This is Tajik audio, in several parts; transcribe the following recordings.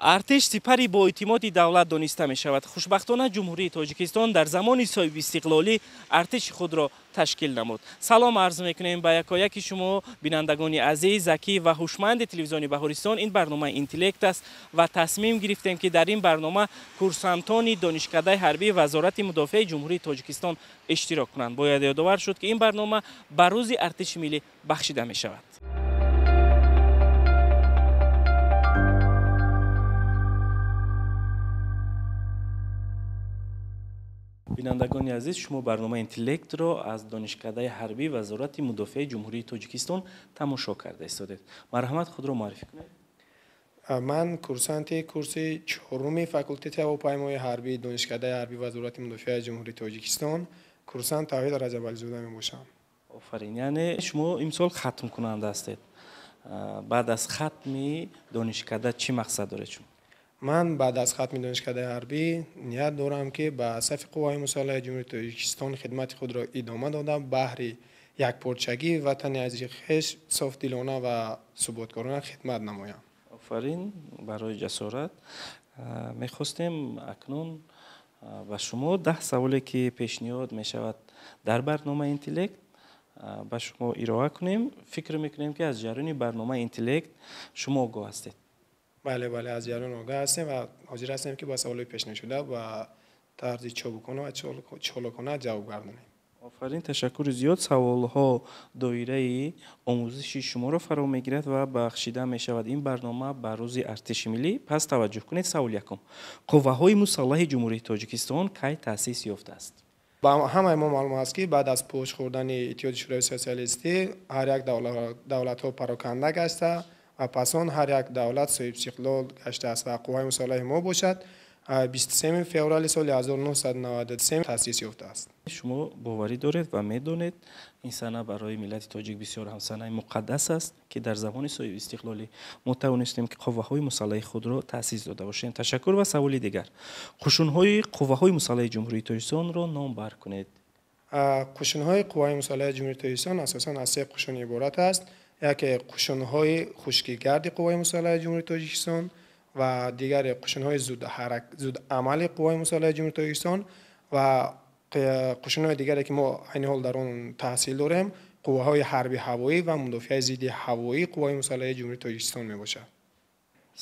Артиш сипари боэътимоди давлат дониста мешавад. Хушбахтона, Ҷумҳурии Тоҷикистон дар замони соҳибистиқлолӣ артиши худро ташкил намуд. Салом арз мекунем ба якояки шумо, бинандагони азиз, закӣ ва ҳушманди телевизиони Баҳористон. Ин барномаи Интеллект аст ва тасмим гирифтем, ки дар ин барнома курсантони Донишкадаи ҳарбии Вазорати мудофиаи Ҷумҳурии Тоҷикистон иштирок кунанд. Бояд ёдовар шуд, ки ин барнома ба Рӯзи артиши миллӣ бахшида мешавад. Бинандагони азиз, шумо барномаи Интеллектро аз Донишкадаи ҳарбии Вазорати мудофиаи Ҷумҳурии Тоҷикистон тамошо карда истодед. Марҳамат, худро муаррифӣ кунед. Ман курсанти курси чоруми факултети ҳавопаймои ҳарбии Донишкадаи ҳарбии Вазорати мудофиаи Ҷумҳурии Тоҷикистон, курсант Тавҳид Раҷабализода мебошам. Офарин! Яъне шумо имсол хатмкунанда ҳастед. Баъд аз хатми донишкада чӣ мақсад доред шумо? Ман баъд аз хатми донишкадаи ҳарбӣ ният дорам, ки ба сафи қувваҳои мусаллаҳи Ҷумҳурии Тоҷикистон хидмати худро идома дода, баҳри якпорчагии ватани азизи хеш софдилона ва суботкорона хидмат намоям. Офарин барои ҷасорат. Мехостем акнун ба шумо 10 саволе, ки пешниҳод мешавад дар барномаи Интеллект, ба шумо ироа кунем. Фикр мекунем, ки аз ҷараёни барномаи Интеллект шумо огоҳ ҳастед. Бале, бале, аз ҷараён огоҳ ҳастем ва ҳозир ҳастем, ки ба саволҳои пешниҳодшуда ба тарзи чобукона ва чолокона ҷавоб гардонем. Офарин, ташаккури зиёд. Саволҳо доираи омӯзиши шуморо фаро мегирад ва бахшида мешавад ин барнома ба Рӯзи артиши миллӣ. Пас таваҷҷӯҳ кунед, савол якум: қувваҳои мусаллаҳи Ҷумҳурии Тоҷикистон кай таъсис ёфтааст? Ба ҳамаи мо маълум аст, ки баъд аз пош хӯрдани Иттиҳоди Шӯравии Сотсиалистӣ ҳар як давлатҳо пароканда гашта ва пас он ҳар як давлат соҳибистиқлол гаштааст ва қувваҳои мусаллаҳи мо бошад 23 феврали соли 1993 таъсис ёфтааст. Шумо боварӣ доред ва медонед, ин сана барои миллати тоҷик бисёр ҳам санаи муқаддас аст, ки дар замони соҳибистиқлолӣ мо тавонистем, ки қувваҳои мусаллаҳи худро таъсис дода бошем. Ташаккур ва саволи дигар: қушунҳои қувваҳои мусаллаҳи Ҷумҳурии Тоҷикистонро номбар кунед. Қушунҳои қувваҳои мусаллаҳи Ҷумҳурии Тоҷикистон асосан аз се қушун иборат аст. Яке қушунҳои хушкигарди қувваҳои мусаллаҳи Ҷумҳурии Тоҷикистон ва дигаре қушунҳои зудамали қувваҳои мусаллаҳи Ҷумҳурии Тоҷикистон ва қушунҳои дигаре, ки мо айни ҳол дар он таҳсил дорем, қувваҳои ҳарби ҳавоӣ ва мудофиаи зидди ҳавоии қувваҳои мусаллаҳи Ҷумҳурии Тоҷикистон мебошад.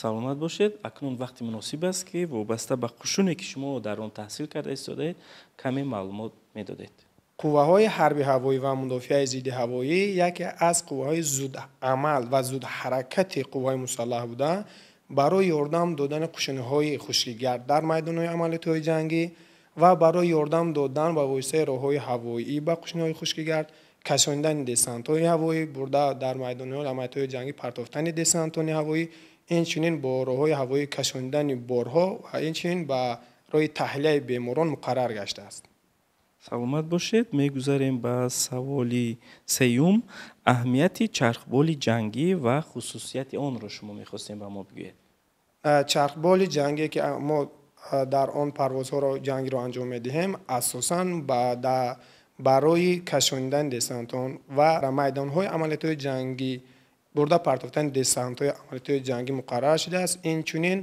Саломат бошед. Акнун вақти муносиб аст, ки вобаста ба қушуне, ки шумо дар он таҳсил карда истодаед, каме маълумот медодед. Қувваҳои ҳарби ҳавоӣ ва мудофиаи зидди ҳавоӣ яке аз қувваҳои зудамал ва зудҳаракати қувваҳои мусаллаҳ буда, барои ёрдам додани қушунҳои хушкигард дар майдонҳои амалиётҳои ҷангӣ ва барои ёрдам додан ба воситаи роҳҳои ҳавоӣ ба қушунҳои хушкигард, кашондани десантҳои ҳавоӣ, бурда дар майдонҳои амалиётҳои ҷангӣ партофтани десантони ҳавоӣ, инчунин бо роҳҳои ҳавоӣ кашондани борҳо ва инчунин ба роҳи таҳлияи беморон муқаррар гаштааст. Саломат бошед. Мегузарем ба саволи сеюм. Аҳамияти чархболи ҷангӣ ва хусусияти онро шумо мехостем ба мо бигӯед. Чархболи ҷангие, ки мо дар он парвозҳоро ҷангиро анҷом медиҳем, асосан барои кашондани десантон ва майдонҳои амалиётҳои ҷангӣ бурда партофтани десантҳои амалиётҳои ҷангӣ муқаррар шудааст. Инчунин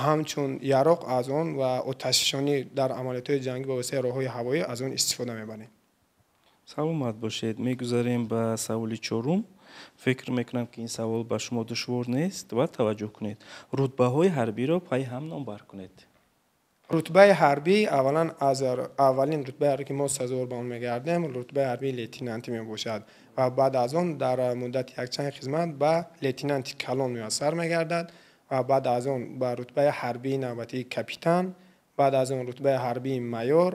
ҳамчун яроқ аз он ва оташфишонӣ дар амалиётҳои ҷангӣ ба воситаи роҳҳои ҳавоӣ аз он истифода мебарем. Саломат бошед. Мегузарем ба саволи чорум. Фикр мекунам, ки ин савол ба шумо душвор нест ва таваҷҷӯҳ кунед. Рутбаҳои ҳарбиро пай ҳам номбар кунед. Рутбаи ҳарбӣ, аввалан, аз аввалин рутбаи ҳарбӣ, ки мо сазовор ба он мегардем, рутбаи ҳарбии лейтенантӣ мебошад ва баъд аз он дар муддати якчанд хизмат ба лейтенанти калон муяссар мегардад ва баъд аз он ба рутбаи ҳарбии навбатии капитан, баъд аз он рутбаи ҳарбии майор,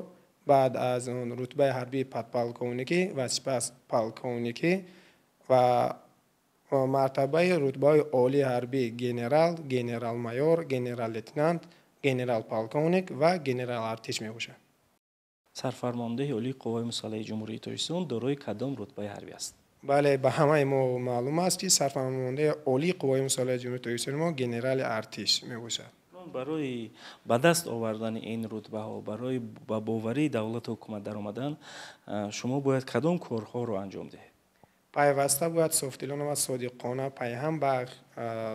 баъд аз он рутбаи ҳарбии подполковникӣ ва сипас полковникӣ ва мартабаи рутбаҳои олии ҳарбӣ: генерал, генерал-майор, генерал-лейтенант, генерал-полковник ва генерал-артиш мебошад. Сарфармондеҳи олии қувваҳои мусаллаҳи Ҷумҳурии Тоҷикистон дорои кадом рутбаи ҳарбӣ аст? Бале, ба ҳамаи мо маълум аст, ки сарфармондеҳи олии қувваҳои мусаллаҳи Ҷумҳурии Тоҷикистон мо генерали артиш мебошад. Барои ба даст овардани ин рутбаҳо, барои ба боварии давлату ҳукумат даромадан, шумо бояд кадом корҳоро анҷом диҳед? Пайваста бояд софдилона ва содиқона пайҳам ба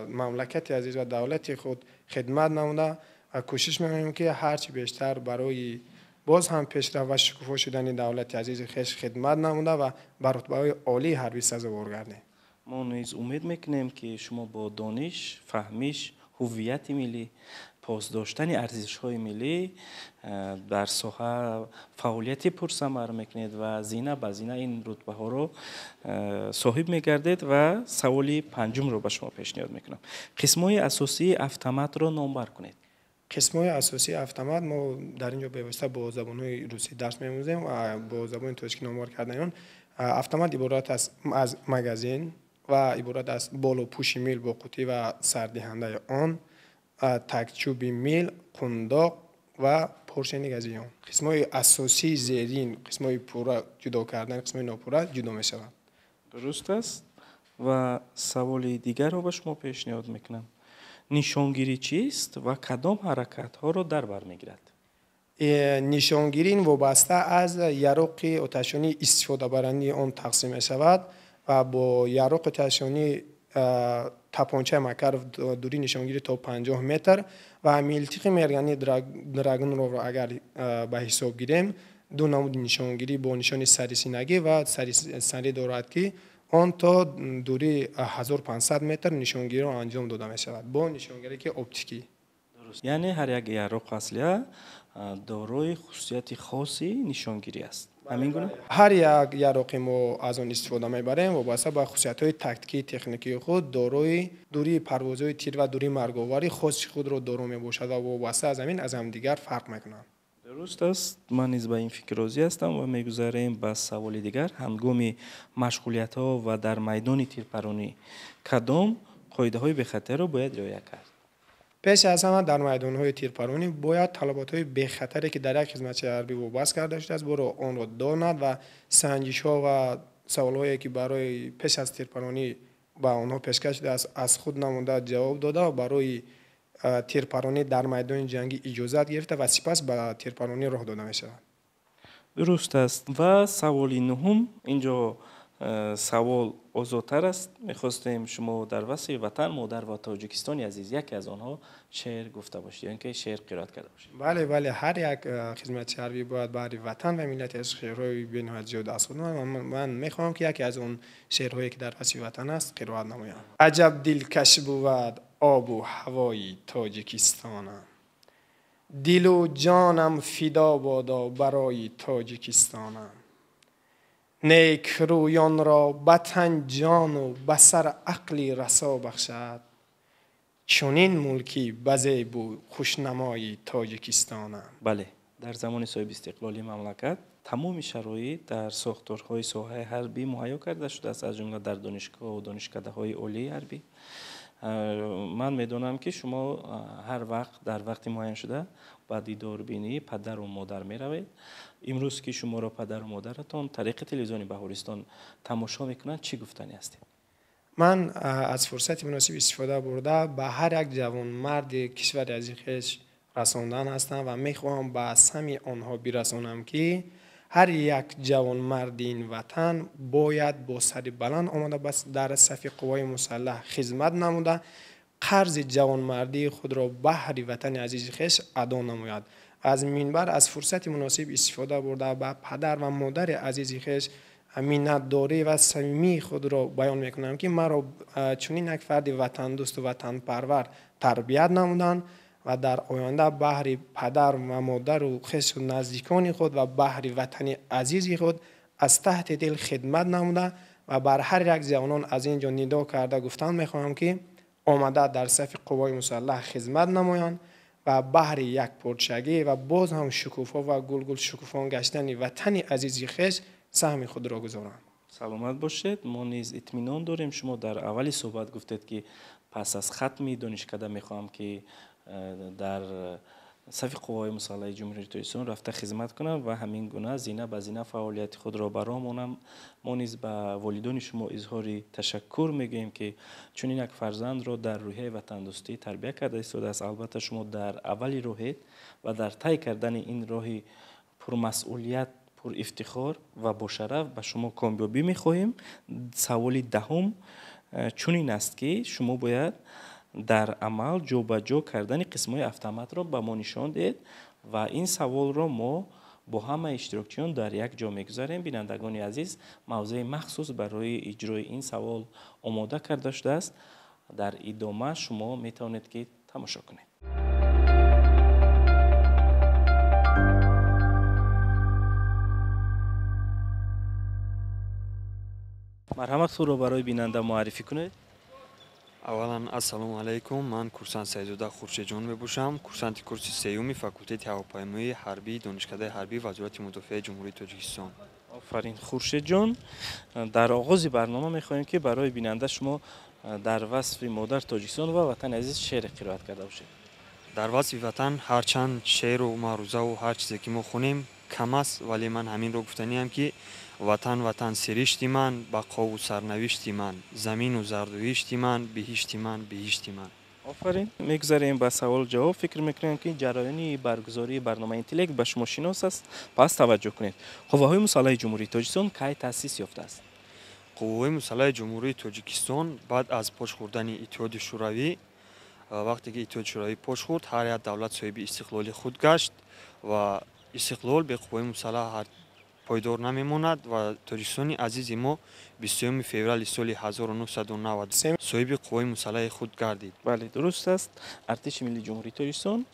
мамлакати азиз ва давлати худ хидмат намуда ва кӯшиш мекунем, ки ҳарчи бештар барои боз ҳам пешрафт ва шукуфо шудани давлати азизи хеш хидмат намуда ва ба рутбаҳои олии ҳарбӣ сазовор гардем. Мо низ умед мекунем, ки шумо бо дониш, фаҳмиш, ҳуввияти миллӣ, посдоштани арзишҳои миллӣ дар соҳа фаъолияти пурсамар мекунед ва зина ба зина ин рутбаҳоро соҳиб мегардед. Ва саволи панҷумро ба шумо пешниҳод мекунам. Қисмҳои асосии автоматро номбар кунед. Қисмҳои асосии автомат мо дар ин ҷо бевосита бо забонҳои русӣ дарс меомӯзем ва бо забони тоҷикӣ номбар кардани он. Автомат иборат аст аз магазин ва иборат аст болопӯши мил бо қутӣ ва сардиҳандаи он, такчӯби мил, қундоқ ва поршени газии он. Қисмҳои асосии зерин, қисмҳои пурра ҷудо кардан, қисмҳои нопурра ҷудо мешаванд. Дуруст аст. Ва саволи дигарро ба шумо пешниҳод мекунам. Нишонгирӣ чист ва кадом ҳаракатҳоро дар бар мегирад? Нишонгирӣ вобаста аз яроқи оташшонии истифодабарандаи он тақсим мешавад ва бо яроқи оташшонии тапончаи Макаров дурии нишонгирӣ то 50 метр ва милтиқи мергани Драгуновро агар ба ҳисоб гирем, ду намуди нишонгирӣ бо нишони сарисинагӣ ва сарӣ дорад, ки он то дурии 1500 метр нишонгириро анҷом дода мешавад бо нишонгирие ки оптикӣ. Яъне ҳар як яроқ аслия дорои хусусияти хоси нишонгирӣ аст. Ҳамин гуна? Ҳар як яроқи мо аз он истифода мебарем, вобаста ба хусусиятҳои тактикии техникии худ дорои дурии парвозҳои тир ва дурии марговарии хоси худро доро мебошад ва вобаста аз ҳамин аз ҳамдигар фарқ мекунанд. Дуруст аст. Ман низ ба ин фикр розӣ ҳастам ва мегузарем ба саволи дигар. Ҳангоми машғулиятҳо ва дар майдони тирпаронӣ кадом қоидаҳои бехатарро бояд риоя кард? Пеш аз ҳама дар майдонҳои тирпаронӣ бояд талаботҳои бехатаре, ки дар як хизматчии ҳарбӣ вобаст карда шудааст, боро онро донад ва санҷишҳо ва саволҳое, ки барои пеш аз тирпаронӣ ба онҳо пешкаш шудааст, аз худ намуда ҷавоб дода ва барои тирпаронӣ дар майдони ҷангӣ иҷозат гирифта ва сипас ба тирпаронӣ роҳ дода мешавад. Дуруст аст. Ва саволи нуҳум, инҷо савол озодтар аст. Мехостем шумо дар васфи ватан, модар ва Тоҷикистони азиз яке аз онҳо шеър гуфта бошед ё ин ки шеър қироат карда бошед. Бале, бале, ҳар як хизматчии ҳарбӣ бояд баҳри ватан ва миллати аз шеърҳои бениҳоят зиёд аз худ намояд. Ман мехоҳам, ки яке аз он шеърҳое, ки дар васфи ватан аст, қироат намоям. Аҷаб дилкаш бувад обу ҳавои Тоҷикистонам, дилу ҷонам фидо бодо барои Тоҷикистонам, некрӯёнро ба тан ҷону ба сар ақли расо бахшад, чунин мулки ба зебу хушнамои Тоҷикистонам. Бале, дар замони соҳибистиқлолии мамлакат тамоми шароит дар сохторҳои соҳаи ҳарбӣ муҳайё карда шудааст, аз ҷумла дар донишгоҳу донишкадаҳои олии ҳарбӣ. Ман медонам, ки шумо ҳар вақт дар вақти муайяншуда ба дидорбинии падару модар меравед. Имрӯз ки шуморо падару модаратон тариқи телевизиони Баҳористон тамошо мекунанд, чӣ гуфтанӣ ҳастед? Ман аз фурсати муносиб истифода бурда ба ҳар як ҷавонмарди кишвари азизи хеш расондан ҳастам ва мехоҳам ба сами онҳо бирасонам, ки ҳар як ҷавонмарди ин ватан бояд бо сари баланд омада дар сафи қувваи мусаллаҳ хизмат намуда, қарзи ҷавонмардии худро баҳри ватани азизи хеш адо намояд. Аз минбар аз фурсати муносиб истифода бурда ба падар ва модари азизи хеш миннатдорӣ ва самимии худро баён мекунам, ки маро чунин як фарди ватандӯсту ватанпарвар тарбият намуданд ва дар оянда баҳри падар ва модару хешу наздикони худ ва баҳри ватани азизи худ аз таҳти дил хидмат намуда ва бар ҳар як ҷавонон аз ин ҷо нидо карда гуфтан мехоҳам, ки омада дар сафи қувваи мусаллаҳ хизмат намоянд ва баҳри якпорчагӣ ва боз ҳам шукуфо ва гулгул шукуфон гаштани ватани азизи хеш саҳми худро гузоранд. Саломат бошед. Мо низ итминон дорем. Шумо дар аввали суҳбат гуфтед, ки пас аз хатми донишкада мехоҳам, ки дар сафи қувваҳои мусаллаҳи Ҷумҳурии Тоҷикистон рафта хизмат кунам ва ҳамин гуна зина ба зина фаъолияти худро ба роҳ монам. Мо низ ба волидони шумо изҳори ташаккур мегӯем, ки чунин як фарзандро дар рӯҳияи ватандӯстӣ тарбия карда истодааст. Албатта, шумо дар аввали роҳед ва дар тай кардани ин роҳи пурмасъулият, пур ифтихор ва бошараф ба шумо комёбӣ мехоҳем. Саволи даҳум чунин аст, ки шумо бояд дар амал ҷобаҷо кардани қисмҳои автоматро ба мо нишон диҳед ва ин саволро мо бо ҳама иштирокчиён дар як ҷо мегузарем. Бинандагони азиз, мавзеи махсус барои иҷрои ин савол омода карда шудааст. Дар идома шумо метавонед, ки тамошо кунед. Марҳамат, худро барои бинанда муаррифӣ кунед. Аввалан, ассалому алайкум. Ман курсант Саидзода Хуршедҷон мебошам, курсанти курси сеюми факултети ҳавопаймоии ҳарбии Донишкадаи ҳарбии Вазорати мудофиаи Ҷумҳурии Тоҷикистон. Офарин, Хуршедҷон. Дар оғози барнома мехоҳем, ки барои бинанда шумо дар васфи модар Тоҷикистон ва ватани азиз шеъре қироат карда бошед. Дар васфи ватан ҳарчанд шеъру маърузаву ҳар чизе ки мо хонем, кам аст, вале ман ҳаминро гуфтаниам, ки ватан, ватан сиришти ман, бақову сарнавишти ман, замину зардуишти ман, биҳишти ман, биҳишти ман. Офарин. Мегузарем ба савол ҷавоб. Фикр мекунем, ки ҷараёни баргузории барномаи Интеллект ба шумо шинос аст, пас таваҷҷӯҳ кунед. Қувваҳои мусаллаҳи Ҷумҳурии Тоҷикистон кай таъсис ёфтааст? Қувваҳои мусаллаҳи Ҷумҳурии Тоҷикистон баъд аз пош хӯрдани Иттиҳоди Шӯравӣ, вақте ки Иттиҳоди Шӯравӣ пош хӯрд, ҳар як давлат соҳиби истиқлоли худ гашт ва истиқлол бе қувваҳои мусаллаҳ пойдор намемонад ва Тоҷикистони азизи мо 20 феврали соли 1993 соҳиби қувваҳои мусаллаҳи худ гардид. Бале, дуруст аст. Артиши миллии Ҷумҳурии Тоҷикистон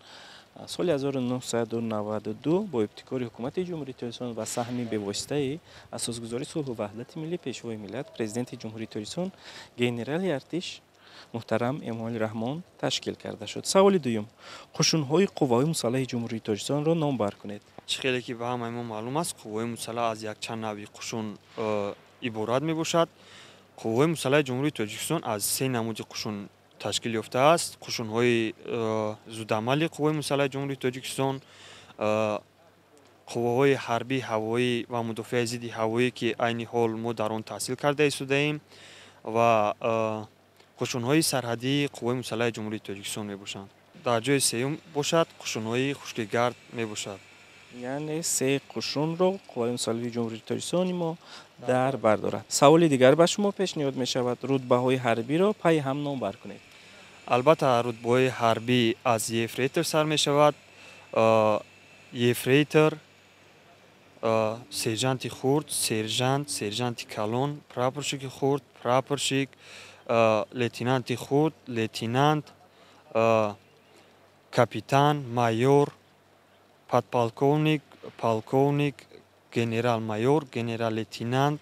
соли 1992 бо ибтикори Ҳукумати Ҷумҳурии Тоҷикистон ва саҳми бевоситаи асосгузори сулҳу ваҳдати миллӣ, Пешвои миллат, Президенти Ҷумҳурии Тоҷикистон, генерали артиш муҳтарам Эмомалӣ Раҳмон ташкил карда шуд. Саволи дуюм: қушунҳои қувваҳои мусаллаҳи Ҷумҳурии Тоҷикистонро номбар кунед. Чӣ хеле ки ба ҳамаи мо маълум аст, қувваҳои мусаллаҳ аз якчанд навъи қушун иборат мебошад. Қувваҳои мусаллаҳи Ҷумҳурии Тоҷикистон аз се намуди қушун ташкил ёфтааст: қушунҳои зудамали қувваҳои мусаллаҳи Ҷумҳурии Тоҷикистон, қувваҳои ҳарбии ҳавоӣ ва мудофиаи зидди ҳавоӣ, ки айни ҳол мо дар он таҳсил карда истодаем, ва қушунҳои сарҳадии қувваҳои мусаллаҳи Ҷумҳурии Тоҷикистон мебошанд. Дар ҷои сеюм бошад, қушунҳои хушкигард мебошад. Яъне се қушунро қувваҳои мусаллаҳи Ҷумҳурии Тоҷикистони мо дар бар дорад. Саволи дигар ба шумо пешниҳод мешавад: рутбаҳои ҳарбиро пайи ҳам номбар кунед. Албатта, рутбаҳои ҳарбӣ аз ефрейтор сар мешавад: ефрейтор, сержанти хурд, сержант, сержанти калон, прапорщики хурд, прапорщик, лейтенанти хурд, лейтенант, капитан, майор, подполковник, полковник, генерал-майор, генерал-лейтенант,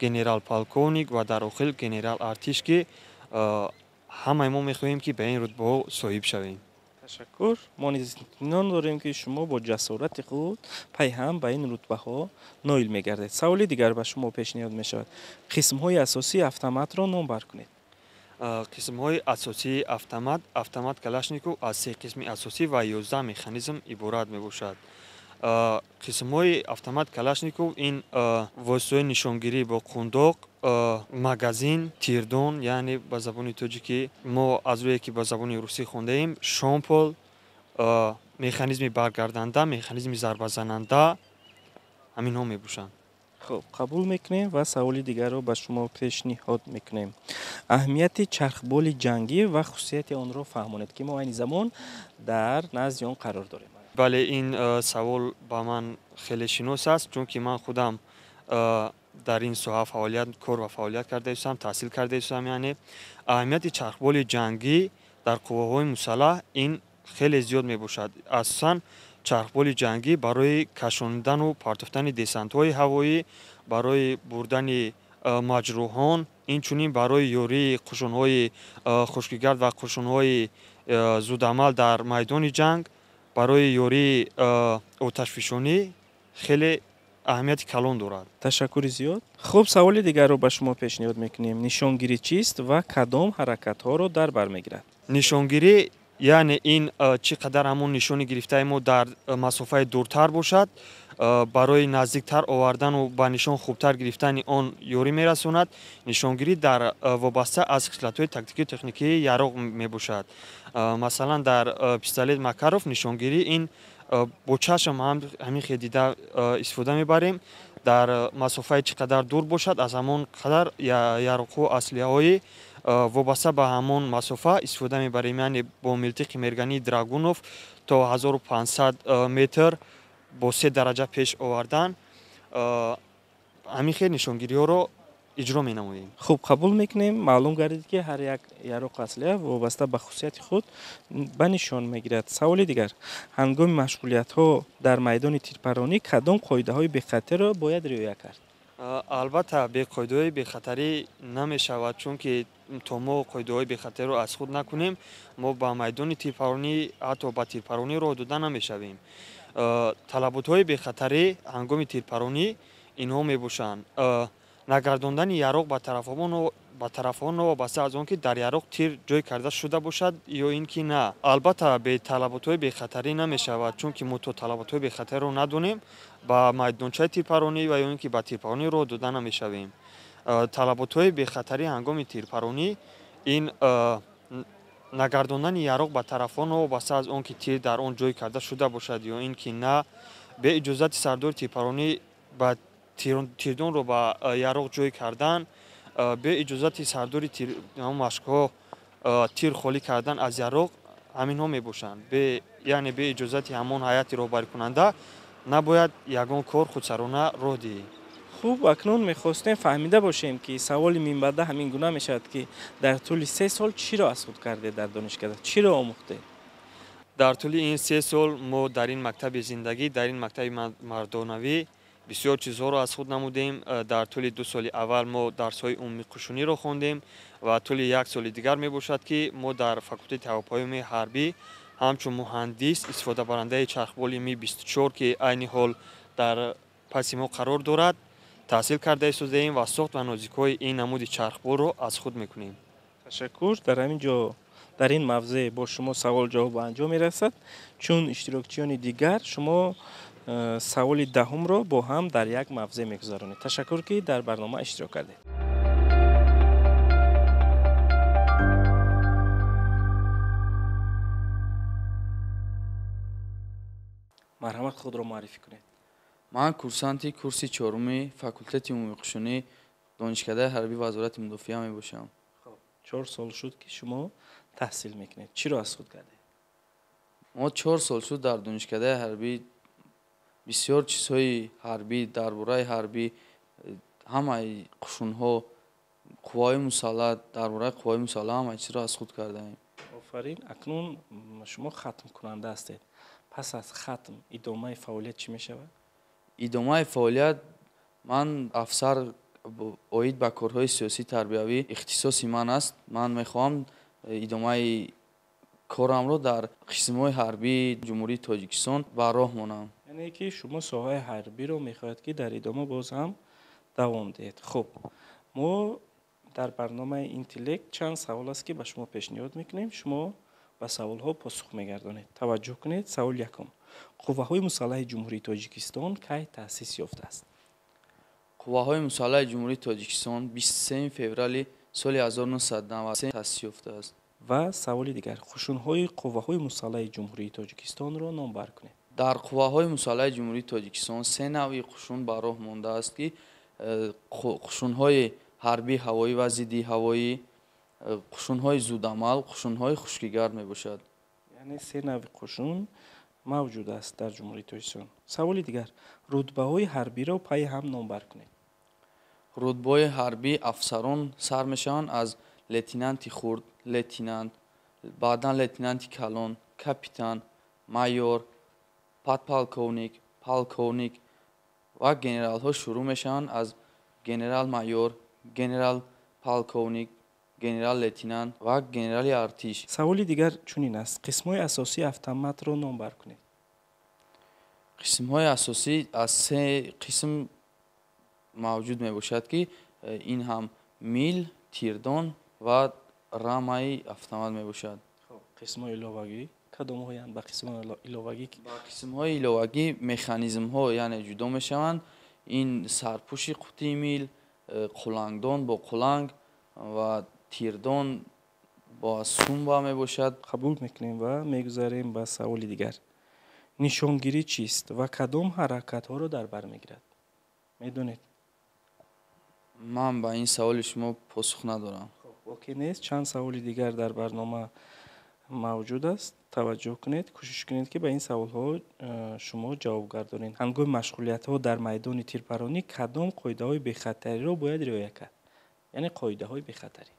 генерал-полковник ва дар охир генерал артиш, ки ҳамаи мо мехоҳем, ки ба ин рутбаҳо соҳиб шавем. Ташаккур. Мо низ итминон дорем, ки шумо бо ҷасорати худ пайҳам ба ин рутбаҳо ноил мегардед. Саволи дигар ба шумо пешниҳод мешавад: қисмҳои асосии автоматро номбар кунед. Қисмҳои асосии автомат. Автомат Калашников аз се қисми асосӣ ва 11 механизм иборат мебошад. Қисмҳои автомат Калашников ин воситаҳои нишонгирӣ бо қундоқ, магазин, тирдон, яъне ба забони тоҷикӣ мо аз рӯе ки ба забони русӣ хондаем, шомпол, механизми баргарданда, механизми зарбазананда, ҳаминҳо мебошанд. Хуб, қабул мекунем ва саволи дигарро ба шумо пешниҳод мекунем. Аҳамияти чархболи ҷангӣ ва хусусияти онро фаҳмонед, ки мо айни замон дар назди он қарор дорем. Бале, ин савол ба ман хеле шинос аст, чунки ман худам дар ин соҳа фаъолият, кор ва фаъолият карда истодам, таҳсил карда истодам. Яъне аҳамияти чархболи ҷангӣ дар қувваҳои мусаллаҳ ин хеле зиёд мебошад. Асосан чархболи ҷангӣ барои кашонидану партофтани десантҳои ҳавоӣ, барои бурдани маҷрӯҳон, инчунин барои ёрии қушунҳои хушкигард ва қушунҳои зудамал дар майдони ҷанг, барои ёрии оташфишонӣ хеле аҳамияти калон дорад. Ташаккури зиёд. Хуб, саволи дигарро ба шумо пешниҳод мекунем: нишонгирӣ чист ва кадом ҳаракатҳоро дар бар мегирад? Нишонгирӣ, яъне ин чӣ қадар ҳамон нишони гирифтаи мо дар масофаи дуртар бошад, барои наздиктар овардану ба нишон хубтар гирифтани он ёрӣ мерасонад. Нишонгирӣ дар вобаста аз хислатҳои тактикию техникии яроқ мебошад. Масалан, дар пистолет Макаров нишонгирӣ ин Бо чашм ҳамин хел дида истифода мебарем. Дар масофаи чӣ қадар дур бошад, аз ҳамон қадар яроқҳу аслиҳаҳои вобаста ба ҳамон масофа истифода мебарем. Яъне бо милтиқи мергании Драгунов то 1500 метр бо 3 дараҷа пеш овардан ҳамин хел нишонгириҳоро иҷро менамоем. Хуб, қабул мекунем. Маълум гардид, ки ҳар як яроқ аслиҳа вобаста ба хусусияти худ ба нишон мегирад. Саволи дигар: ҳангоми машғулиятҳо дар майдони тирпаронӣ кадом қоидаҳои бехатариро бояд риоя кард? Албатта, бе қоидаҳои бехатарӣ намешавад, чунки то мо қоидаҳои бехатариро аз худ накунем, мо ба майдони тирпаронӣ, ҳатто ба тирпаронӣ роҳ дода намешавем. Талаботҳои бехатарӣ ҳангоми тирпаронӣ инҳо мебошанд: нагардондани яроқ ба тарафҳо новобаста аз он ки дар яроқ тир ҷой карда шуда бошад ё ин ки на. Албатта, бе талаботҳои бехатарӣ намешавад, чунки мо то талаботҳои бехатариро надонем, ба майдончаи тирпаронӣ ва ё ин ки ба тирпаронӣ роҳ дода намешавем. Талаботҳои бехатарӣ ҳангоми тирпаронӣ ин нагардондани яроқ ба тарафҳо новобаста аз он ки тир дар он ҷой карда шуда бошад ё ин ки на, бе иҷозати сардори тирпаронӣ ба тирдонро ба яроқ ҷой кардан, бе иҷозати сардори машқҳо тир холӣ кардан аз яроқ, ҳаминҳо мебошанд. Яъне бе иҷозати ҳамон ҳайати роҳбарикунанда набояд ягон кор худсарона роҳ диҳӣ. Хуб, акнун мехостем фаҳмида бошем, ки саволи минбаъда ҳамин гуна мешавад, ки дар тӯли 3 сол чиро аз худ кардед дар донишкада, чиро омӯхтед? Дар тӯли ин 3 сол мо дар ин мактаби зиндагӣ, дар ин мактаби мардонавӣ бисёр чизҳоро аз худ намудем. Дар тӯли 2 соли аввал мо дарсҳои умумиқушуниро хондем ва тӯли 1 соли дигар мебошад, ки мо дар факултети ҳавопаймои ҳарбӣ ҳамчун муҳандис, истифодабарандаи чархболи Ми-24, ки айни ҳол дар паси мо қарор дорад, таҳсил карда истодаем ва сохт ва нозикҳои ин намуди чархболро аз худ мекунем. Ташаккур. Дар ҳамин ҷо дар ин мавзеъ бо шумо савол ҷавоб ба анҷом мерасад. Чун иштирокчиёни дигар шумо саволи 10-умро бо ҳам дар як мавзеъ мегузаронед. Ташаккур, ки дар барнома иштирок кардед. Марҳамат, худро муаррифӣ кунед. Ман курсанти курси 4-уми факултети умумиқушунӣ Донишкадаи ҳарбии Вазорати мудофиа мебошам. 4 сол шуд, ки шумо таҳсил мекунед. Чиро аз худ кардед? Мо 4 сол шуд дар Донишкадаи ҳарбӣ бисёр чизҳои ҳарбӣ, дар бораи ҳарбӣ, ҳамаи қушунҳо, қувваҳои мусаллаҳ, дар бораи қувваҳои мусаллаҳ ҳамаи чизро аз худ кардаем. Офарин. Акнун шумо хатмкунанда ҳастед. Пас аз хатм идомаи фаъолият чӣ мешавад? Идомаи фаъолият, ман афсар оид ба корҳои сиёсӣ тарбиявӣ ихтисоси ман аст. Ман мехоҳам идомаи корамро дар қисмҳои ҳарбии Ҷумҳурии Тоҷикистон ба роҳ монам. Яъне ки шумо соҳаи ҳарбиро мехоҳед, ки дар идома боз ҳам давом диҳед. Хуб, мо дар барномаи интеллект чанд савол аст, ки ба шумо пешниҳод мекунем. Шумо ба саволҳо посух мегардонед. Таваҷҷӯҳ кунед. Саволи якум: қувваҳои мусаллаҳи Ҷумҳурии Тоҷикистон кай таъсис ёфтааст? Қувваҳои мусаллаҳи Ҷумҳурии Тоҷикистон 23 феврали соли 1993 таъсис ёфтааст. Ва саволи дигар: қушунҳои қувваҳои мусаллаҳи Ҷумҳурии Тоҷикистонро номбар кунед. Дар қувваҳои мусаллаҳи Ҷумҳурии Тоҷикистон 3 навъи қушун ба роҳ мондааст, ки қушунҳои ҳарбии ҳавоӣ ва зидди ҳавоӣ, қушунҳои зудамал, қушунҳои хушкигард мебошад. Яъне 3 навъи қушун мавҷуд аст дар Ҷумҳурии Тоҷикистон. Саволи дигар: рутбаҳои ҳарбиро пайи ҳам номбар кунед. Рутбаҳои ҳарбӣ афсарон сар мешаванд аз лейтенанти хурд, лейтенант, баъдан лейтенанти калон, капитан, майор, подполковник, полковник ва генералҳо шурӯъ мешаванд аз генерал-майор, генерал-полковник, генерал-лейтенант ва генерали артиш. Саволи дигар чунин аст: қисмҳои асосии автоматро номбар кунед. Қисмҳои асосӣ аз 3 қисм мавҷуд мебошад, ки ин ҳам мил, тирдон ва рамаи автомат мебошад. Қисмҳои иловагӣ кадомҳоянд? Ба қисмҳои иловагӣ? Ба қисмҳои иловагӣ механизмҳо яъне ҷудо мешаванд. Ин сарпӯши қутии мил, қулангдон бо қуланг ва тирдон бо сумба мебошад. Қабул мекунем ва мегузарем ба саволи дигар. Нишонгирӣ чист ва кадом ҳаракатҳоро дар бар мегирад? Медонед? Ман ба ин саволи шумо посух надорам. Боке нест, чанд саволи дигар дар барнома мавҷуд аст. Таваҷҷӯҳ кунед, кӯшиш кунед, ки ба ин саволҳо шумо ҷавоб гардонед. Ҳангоми машғулиятҳо дар майдони тирпаронӣ кадом қоидаҳои бехатариро бояд риоя кард? Яъне қоидаҳои бехатарӣ.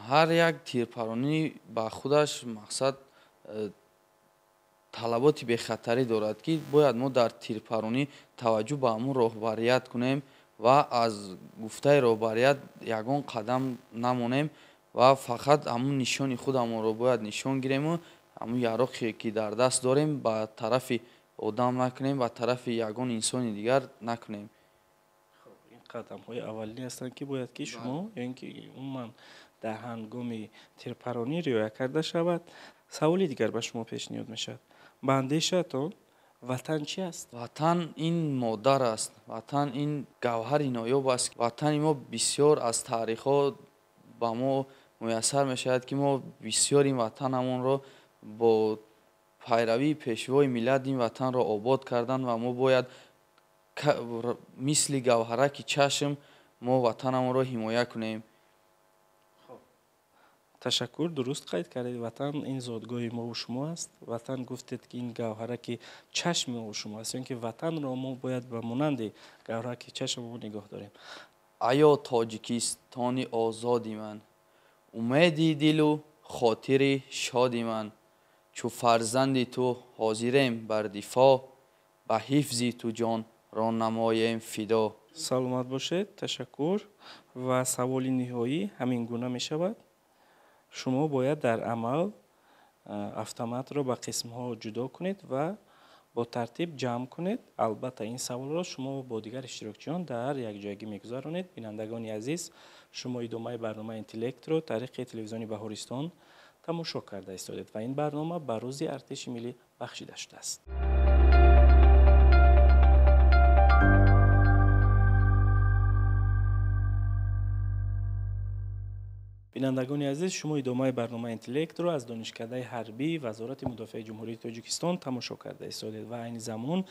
Ҳар як тирпаронӣ ба худаш мақсад талаботи бехатарӣ дорад, ки бояд мо дар тирпаронӣ таваҷҷӯҳ ба ҳамун роҳбарият кунем ва аз гуфтаи роҳбарият ягон қадам намонем ва фақат ҳамун нишони худамонро бояд нишон гирему ҳамун яроқе ки дар даст дорем ба тарафи одам накунем, ба тарафи ягон инсони дигар накунем. Ин қадамҳои аввалин ҳастанд, ки бояд ки шумо ё ин ки умуман дар ҳангоми тирпаронӣ риоя карда шавад. Саволи дигар ба шумо пешниҳод мешавад. Ба андешаатон ватан чи аст? Ватан ин модар аст, ватан ин гавҳари ноёб аст. Ватани мо бисёр аз таърихҳо ба мо муяссар мешавад, ки мо бисёр ин ватанамонро бо пайравии пешвои миллат ин ватанро обод кардан ва мо бояд мисли гавҳараки чашм мо ватанамонро ҳимоя кунем. Ташаккур, дуруст қайд кардед. Ватан ин зодгоҳи мову шумо аст. Ватан гуфтед, ки ин гавҳараки чашми мову шумо аст, ё ин ки ватанро мо бояд ба монанди гавҳараки чашми мо нигоҳ дорем. Аё Тоҷикистони озоди ман, умеди дилу хотири шоди ман, чу фарзанди ту ҳозирем бар дифоъ, ба ҳифзи ту ҷонро намоем фидо. Саломат бошед, ташаккур. Ва саволи ниҳоӣ ҳамин гуна мешавад. Шумо бояд дар амал автоматро ба қисмҳо ҷудо кунед ва бо тартиб ҷамъ кунед. Албатта, ин саволро шумо бо дигар иштирокчиён дар якҷоягӣ мегузаронед. Бинандагони азиз, шумо идомаи барномаи Интеллектро тариқи телевизиони Баҳористон тамошо карда истодед ва ин барнома ба рӯзи артиши миллӣ бахшида шудааст. Бинандагони азиз, шумо идомаи барномаи Интеллектро аз Донишкадаи ҳарбии Вазорати мудофиаи Ҷумҳурии Тоҷикистон тамошо карда истодед ва айни замон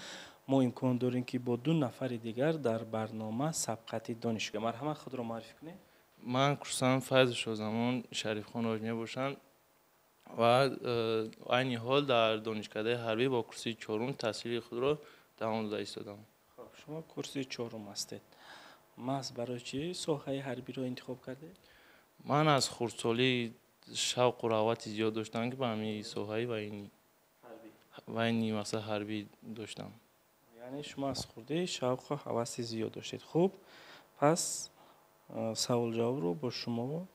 мо имкон дорем, ки бо ду нафари дигар дар барнома сабқати дониш. Марҳамат, худро муаррифӣ кунед. Ман курсант Файзу Шозамон Шарифхонов мебошам ва айни ҳол дар Донишкадаи ҳарбӣ бо курси чорум таҳсили худро давом дода истодам. Хоб, шумо курси чорум ҳастед. Маҳз барои чӣ соҳаи ҳарбиро интихоб кардед? Ман аз хурдсолӣ шавқу рағбати зиёд доштам, ки ба ҳамин соҳаи военный мақсад ҳарбӣ доштам. Яъне шумо аз хурдӣ шавқу ҳаваси зиёд доштед. Хуб, пас саволҷавобро бо шумо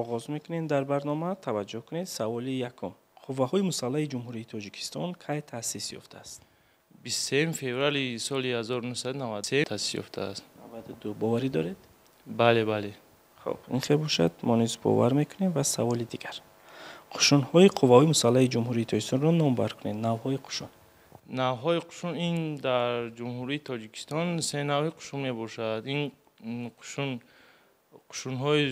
оғоз мекунем дар барнома. Таваҷҷӯҳ кунед, саволи якум. Қувваҳои мусаллаҳи Ҷумҳурии Тоҷикистон кай таъсис ёфтааст? 23 феврали соли 1993 таъсис ёфтааст. 92. Боварӣ доред? Бале, бале. Хоб, ин хел бошад, мо низ бовар мекунем. Ва саволи дигар. Қушунҳои қувваҳои мусаллаҳи Ҷумҳурии Тоҷикистонро номбар кунед. Навъҳои қушун. Навъҳои қушун ин дар Ҷумҳурии Тоҷикистон се навъи қушун мебошад. Ин қушунҳои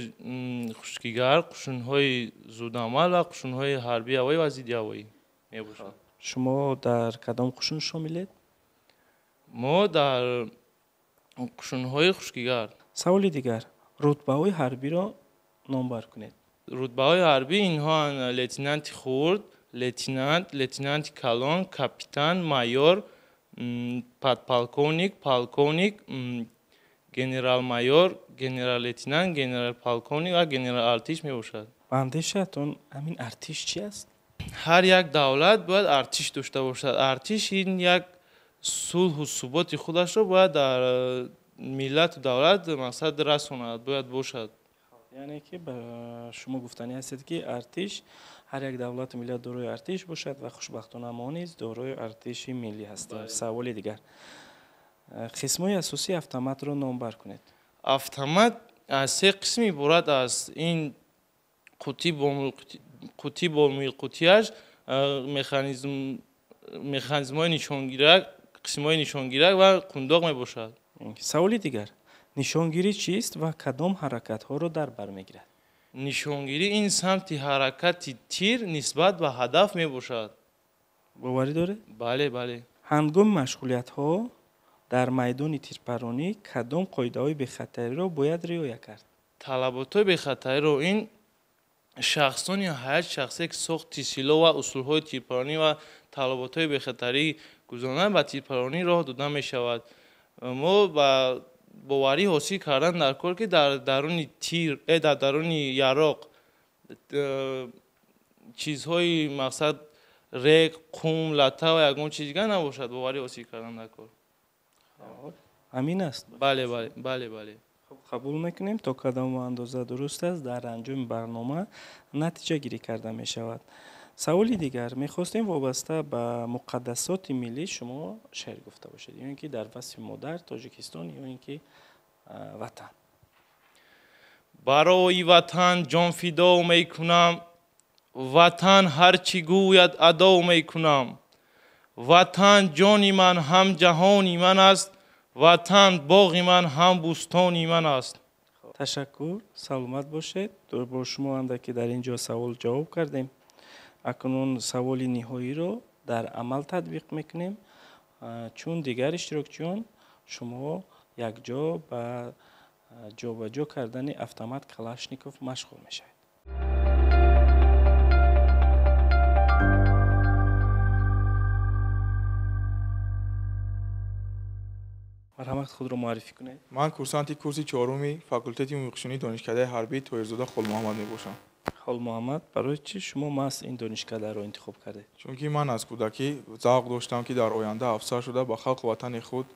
хушкигар, қушунҳои зудамал ва қушунҳои ҳарбии ҳавоӣ ва зидди ҳавоӣ мебошад. Шумо дар кадом қушун шомилед? Мо дар қушунҳои хушкигар. Саволи дигар. Рутбаҳои ҳарбиро номбар кунед. Рутбаҳои ҳарбӣ инҳоанд: лейтенанти хурд, лейтенант, лейтенанти калон, капитан, майор, подполковник, полковник, генерал-майор, генерал-лейтенант, генерал-полковник ва генерал-артиш мебошад. Ба андешаатон ҳамин артиш чи аст? Ҳар як давлат бояд артиш дошта бошад. Артиш ин як сулҳу суботи худашро бояд дар миллату давлат мақсад расонад, бояд бошад. Яъне ки ба шумо гуфтанӣ ҳастед, ки артиш ҳар як давлату миллат дорои артиш бошад ва хушбахтона мо низ дорои артиши миллӣ ҳастем. Саволи дигар. Қисмҳои асосии автоматро номбар кунед. Автомат аз се қисм иборат аст. Ин қутӣ бо муилқутиаш, механизмҳои нишонгирак, қисмҳои нишонгирак ва қундоқ мебошад. Саволи дигар. Нишонгирӣ чист ва кадом ҳаракатҳоро дар бар мегирад? Нишонгирӣ ин самти ҳаракати тир нисбат ба ҳадаф мебошад. Боварӣ доред? Бале, бале. Ҳангоми машғулиятҳо дар майдони тирпаронӣ кадом қоидаҳои бехатариро бояд риоя кард? Талаботҳои бехатариро ин шахсони ҳайати шахсие, ки сохти силоҳ ва усулҳои тирпаронӣ ва талаботҳои бехатарӣ гузаронанд, ба тирпаронӣ роҳ дода мешавад. Мо ба боварӣ ҳосил кардан дар кор, ки дар даруни тир, дар даруни яроқ чизҳои мақсад рег, қум, лата ва ягон чиз дигар набошад, боварӣ ҳосил кардан дар кор. Ҳамин аст? Бале, бале, бале, бале. Хуб, қабул мекунем, то кадом андоза дуруст аст, дар анҷоми барнома натиҷагирӣ карда мешавад. Саволи дигар, мехостем вобаста ба муқаддасоти миллӣ шумо шеър гуфта бошед, ё ин ки дар васфи модар Тоҷикистон, ё ин ки ватан. Барои ватан ҷонфидо мекунам, ватан ҳар чӣ гӯяд адо мекунам, ватан ҷони ман ҳам ҷаҳони ман аст, ватан боғи ман ҳам бӯстони ман аст. Ташаккур, саломат бошед. Бо шумо андаке дар ин ҷо савол ҷавоб кардем. Акнун саволи ниҳоиро дар амал татбиқ мекунем, чун дигар иштирокчиён шумо якҷо ба ҷобаҷо кардани автомат Калашников машғул мешавед. Марҳамат, худро муаррифӣ кунед. Ман курсанти курси чоруми факултети муҳаққиқшинии донишкадаи ҳарбии Тоҳирзода Холмуҳаммад мебошам. Холмуҳаммад, барои чӣ шумо маҳз ин донишкадаро интихоб кардед? Чунки ман аз кӯдакӣ завқ доштам, ки дар оянда афсар шуда ба халқу ватани худ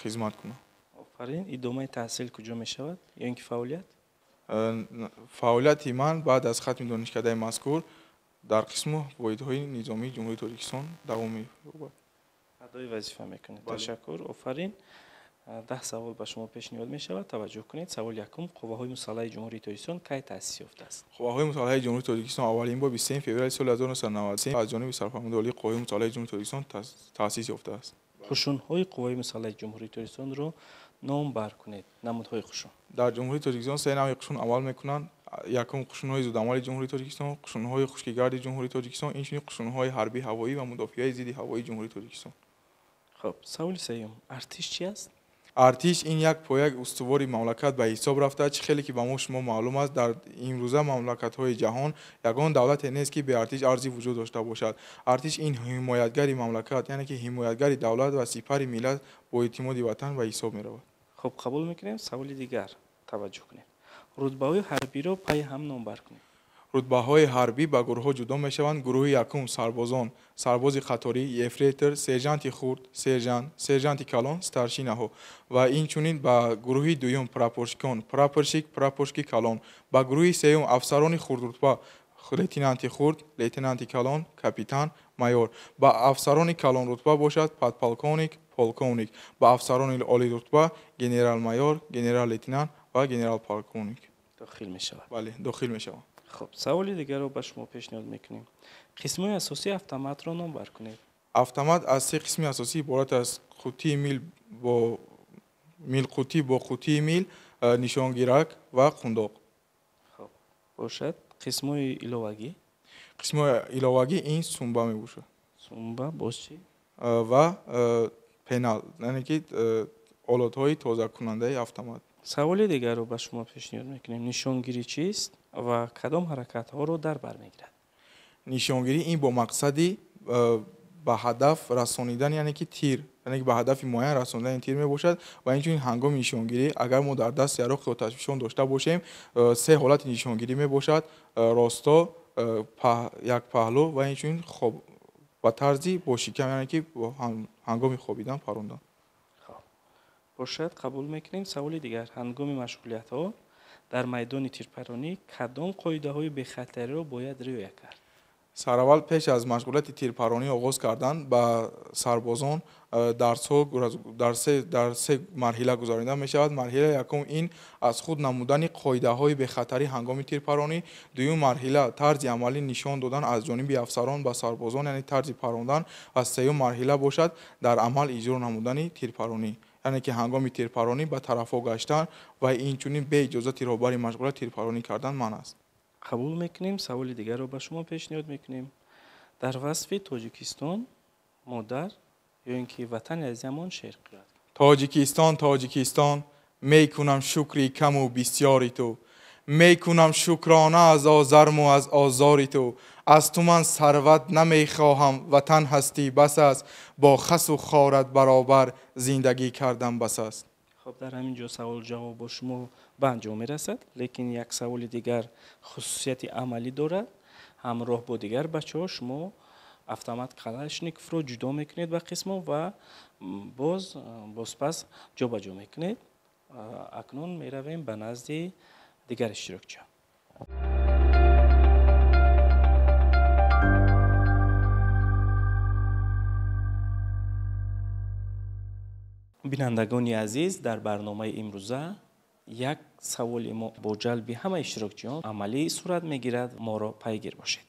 хизмат кунам. Офарин. Идомаи таҳсил куҷо мешавад ё ин ки фаъолият? Фаъолияти ман баъд аз хатми донишкадаи мазкур дар қисму воҳидҳои низомии Ҷумҳурии Тоҷикистон давом меёбад. Адои вазифа мекунед. Ташаккур, офарин. 10 савол ба шумо пешниҳод мешавад. Таваҷҷӯҳ кунед. Саволи якум: қувваҳои мусаллаҳи Ҷумҳурии Тоҷикистон кай таъсис ёфтааст? Қувваҳои мусаллаҳи Ҷумҳурии Тоҷикистон аввалин бор 23 феврали соли 1993 аз ҷониби Сарфармондаи Олии Қувваҳои мусаллаҳи Ҷумҳурии Тоҷикистон таъсис ёфтааст. Қушунҳои қувваҳои мусаллаҳи Ҷумҳурии Тоҷикистонро номбар кунед. Намудҳои қушун. Дар Ҷумҳурии Тоҷикистон се навъи қушун амал мекунанд. Якум қушунҳои зудамали Ҷумҳурии Тоҷикистон, қушунҳои хушкигарди Ҷумҳурии Тоҷикистон, инчунин қушунҳои ҳарбии ҳавоӣ ва мудофиаи зидди ҳавоии Ҷумҳурии Тоҷикистон. Хуб, саволи сеюм: артиш чи аст? Артиш ин як пояи устувори мамлакат ба ҳисоб рафта, чӣ хеле ки ба мо шумо маълум аст, дар имрӯза мамлакатҳои ҷаҳон ягон давлате нест, ки бе артиш арзи вуҷуд дошта бошад. Артиш ин ҳимоятгари мамлакат, яъне ки ҳимоятгари давлат ва сипари миллат бо эътимоди ватан ба ҳисоб меравад. Хуб, қабул мекунем. Саволи дигар, таваҷҷӯҳ кунед. Рутбаҳои ҳарбиро пайи ҳам номбар кунед. Рутбаҳои ҳарбӣ ба гурӯҳҳо ҷудо мешаванд. Гурӯҳи якум сарбозон, сарбози қаторӣ, ефрейтор, сержанти хурд, сержант, сержанти калон, старшинаҳо ва инчунин ба гурӯҳи дуюм прапорщикон, прапорщик, прапорщики калон, ба гурӯҳи сеюм афсарони хурдрутба, лейтенанти хурд, лейтенанти калон, капитан, майор, ба афсарони калонрутба бошад подполковник, полковник, ба афсарони олирутба генерал-майор, генерал-лейтенант ва генерал-полковник дохил мешавад. Бале, дохил мешавад. Хуб, саволи дигарро ба шумо пешниҳод мекунем. Қисмҳои асосии автоматро номбар кунед. Автомат аз се қисми асосӣ иборат аст: қутии мил бо милқутӣ бо қутии мил, нишонгирак ва қундоқ. Хуб, бошад. Қисмҳои иловагӣ? Қисмҳои иловагӣ ин сумба мебошад. Сумба боз чӣ? Ва пенал, яъне ки олотҳои тозакунандаи автомат. Саволи дигарро ба шумо пешниҳод мекунем. Нишонгирӣ чист ва кадом ҳаракатҳоро дар бар мегирад? Нишонгирӣ ин бо мақсади ба ҳадаф расонидан, яъне ки тир, яъне ки ба ҳадафи муайян расонидани тир мебошад ва инчунин ҳангоми нишонгирӣ агар мо дар даст яроқи оташфишон дошта бошем, се ҳолати нишонгирӣ мебошад: росто, як паҳлӯ ва инчунин ба тарзи бо шикам, яъне ки ҳангоми хобидан парондан. Бошад, қабул мекунем. Саволи дигар: ҳангоми машғулиятҳо дар майдони тирпаронӣ кадом қоидаҳои бехатариро бояд риоя кард? Сараввал пеш аз машғулияти тирпаронӣ оғоз кардан ба сарбозон дарсҳо дар се марҳила гузаронида мешавад. Марҳилаи якум ин аз худ намудани қоидаҳои бехатарӣ ҳангоми тирпаронӣ. Дуюм марҳила тарзи амалӣ нишон додан аз ҷониби афсарон ба сарбозон, яъне тарзи парондан, ва сеюм марҳила бошад дар амал иҷро намудани тирпаронӣ, яъне ки ҳангоми тирпаронӣ ба тарафҳо гаштан ва инчунин бе иҷозати роҳбари машғулият тирпаронӣ кардан манъ аст. Қабул мекунем. Саволи дигарро ба шумо пешниҳод мекунем. Дар васфи Тоҷикистон Модар ё ин ки ватани азизамон шеър қироат. Тоҷикистон, Тоҷикистон, мекунам шукри каму бисёри ту, мекунам шукрона аз озарму аз озори ту. Аз ту ман сарват намехоҳам, ватан ҳастӣ бас аст, бо хасу хорат баробар зиндагӣ кардам бас аст. Хоб, дар ҳамин ҷо саволу ҷавоб бо шумо ба анҷом мерасад, лекин як саволи дигар хусусияти амалӣ дорад. Ҳамроҳ бо дигар бачаҳо шумо автомат Калашниковро ҷудо мекунед ба қисмо ва бозпас ҷобаҷо мекунед. Акнун меравем ба назди дигар иштирокчиён. Бинандагони азиз, дар барномаи имрӯза як саволи мо бо ҷалби ҳама иштирокчиён амалӣ сурат мегирад. Моро пайгир бошед.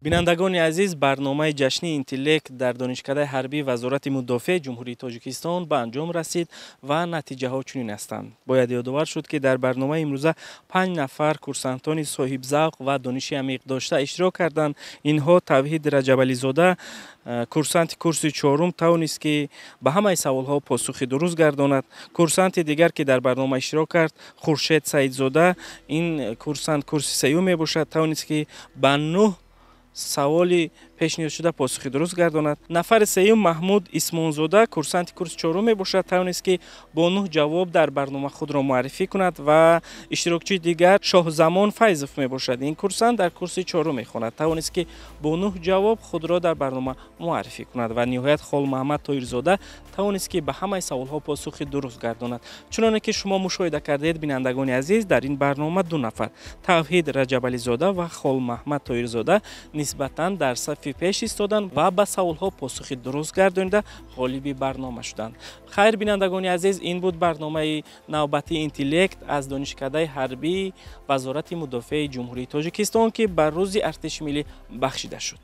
Бинандагони азиз, барномаи ҷашни Интеллект дар Донишкадаи ҳарбии Вазорати мудофиаи Ҷумҳурии Тоҷикистон ба анҷом расид ва натиҷаҳо чунин ҳастанд. Бояд ёдовар шуд, ки дар барномаи имрӯза 5 нафар курсантони соҳибзавқ ва дониши амиқ дошта иштирок карданд. Инҳо: Тавҳид Раҷабализода, курсанти курси чорум, тавонист, ки ба ҳамаи саволҳо посухи дуруст гардонад. Курсанти дигар, ки дар барнома иштирок кард, Хуршед Саидзода, ин курсант курси сеюм мебошад, тавонист, ки ба 9 саволи пешниҳодшуда посухи дуруст гардонад. Нафари сеюм, Маҳмуд Исмонзода, курсанти курси чорум мебошад, тавонист, ки бо 9 ҷавоб дар барнома худро муаррифӣ кунад. Ва иштирокчии дигар Шоҳзамон Файзов мебошад. Ин курсант дар курси чорум мехонад, тавонист, ки бо 9 ҷавоб худро дар барнома муаррифӣ кунад. Ва ниҳоят Холмаҳмад Тоирзода тавонист, ки ба ҳамаи саволҳо посухи дуруст гардонад. Чуноне ки шумо мушоҳида кардед, бинандагони азиз, дар ин барнома ду нафар, Тавҳид Раҷабализода ва Холмаҳмад Тоирзода, нисбатан дар сафи пеш истоданд ва ба саволҳо посухи дуруст гардонида ғолиби барнома шуданд. Хайр, бинандагони азиз, ин буд барномаи навбатии Интеллект аз Донишкадаи ҳарбии Вазорати мудофиаи Ҷумҳурии Тоҷикистон, ки ба Рӯзи артиши миллӣ бахшида шуд.